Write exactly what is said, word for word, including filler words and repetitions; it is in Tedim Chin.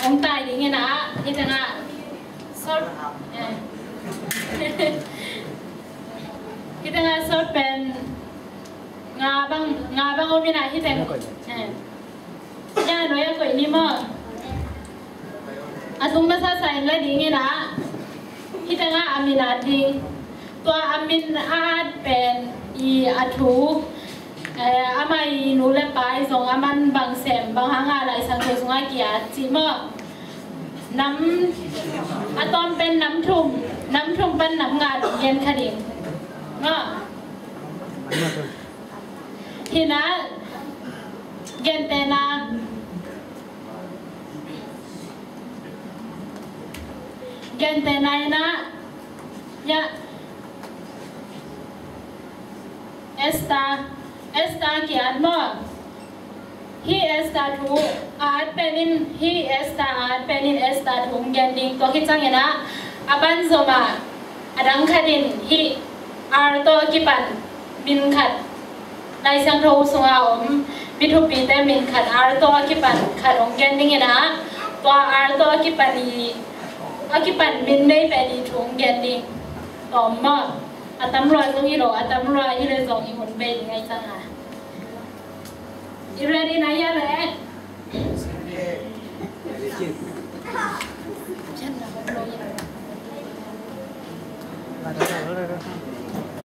Hong tai ding in ah, hih tengah sawt, eh. Hih tengah sawt pen nga bang, nga bang om in ah, hih teng, eh. Ya, no ya koih ni maw. A tung masa sa in la ding in ah, hih tengah a min at ding. Tua a min a at pen i a thu, eh, amah i nu le pa i zong a man bang sem, bang hang a Lai Siangtho sungah ki-at cih maw. Nam, a tawm pen nam thum, nam thum pan nam nga dong gen kha ding. Maw. Hih na, gentehna, gentehna in ah, ya, Esther, Esther ki-at maw. Hih Esther thu a at pen in, hih Esther a at pen in Esther thu hong gen ding. Tua khit ciangin ah, a banzom ah, a dang khat in hih R tawh a kipan min khat, Lai Siangtho sungah om mi thupite min khat, R tawh a kipan khat hong gen ding in ah, tua R tawh a kipan i, a kipan min nei pen i thu hong gen ding. Tua om maw. A tam lua zong hi lo, a tam lua hi le zong i hun bei ding ahih ciangin. I ready na hia le?